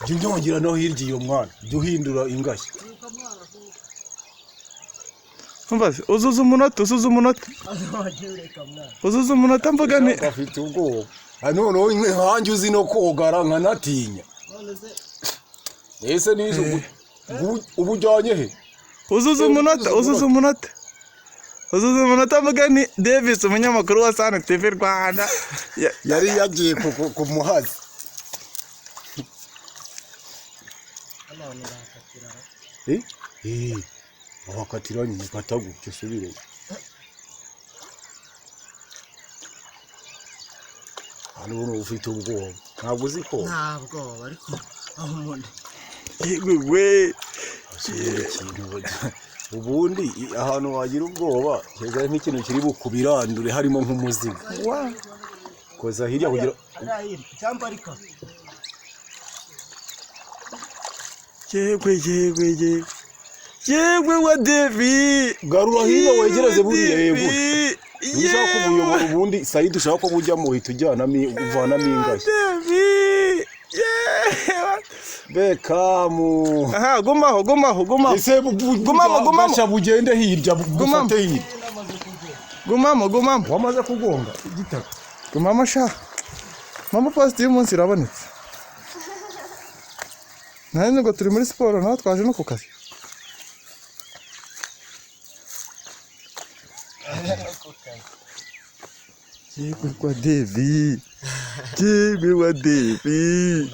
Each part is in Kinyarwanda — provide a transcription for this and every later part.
Jya unyongera no hirya iyo mwana, jya uhindura ingashya. Umva se, uzuza umunota, uzuza umunota, uzuza umunota, mvuga ni Afite ubwoba. Ah, noneho nkanjye uzi no kogara nkanatinya. Ese nize ubu ujyanye he? Uzuza umunota, uzuza umunota, uzuza umunota, mvuga ni Davis, umunyamakuru wa Sani TV Rwanda. Yari yagiye ku Muhazi. Eh? Eh. Wakatira nyine, kata gutyo usubire. Hano ubu ufite ubwoba. Ntabwo uzi koga. Nta bwoba, ariko aho umuntu Yewe we! Ikintu ubundi ahantu wagira ubwoba heza nk'ikintu kiri bukubirandure harimo nk'umuzigo. Koza hirya kugira Hariya hirya cyangwa ariko Yewe, yewe, yewe, yewe wa Davis! Garura hino wegereze buriya, yego. Yewe! Ushaka kubuyobora ubundi side ushaka ko bujyamo, uhita ujyanamo, uvanamo ingashya. Davis! Yewe! Bekamu. Aha, gumaho, gumaho, gumaho. Ese Gumamo, gumamo. bugashya bugende hirya, Gumamo. bufate hirya. Gumamo, gumamo. Wamaze kugonga igitaka. Gumamo sha. Mama, post y'umunsi irabonetse. Nanjye ngo turi muri siporo, nawe twaje no ku kazi. Yewe wa Devi, yewe wa Devi,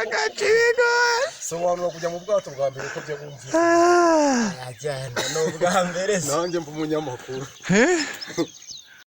agaciro! Sobanura kujya mu bwato bwa mbere uko byabumvira. Ah. Yagenda ni ubwa mbere se. Nanjye mba umunyamakuru. Eh?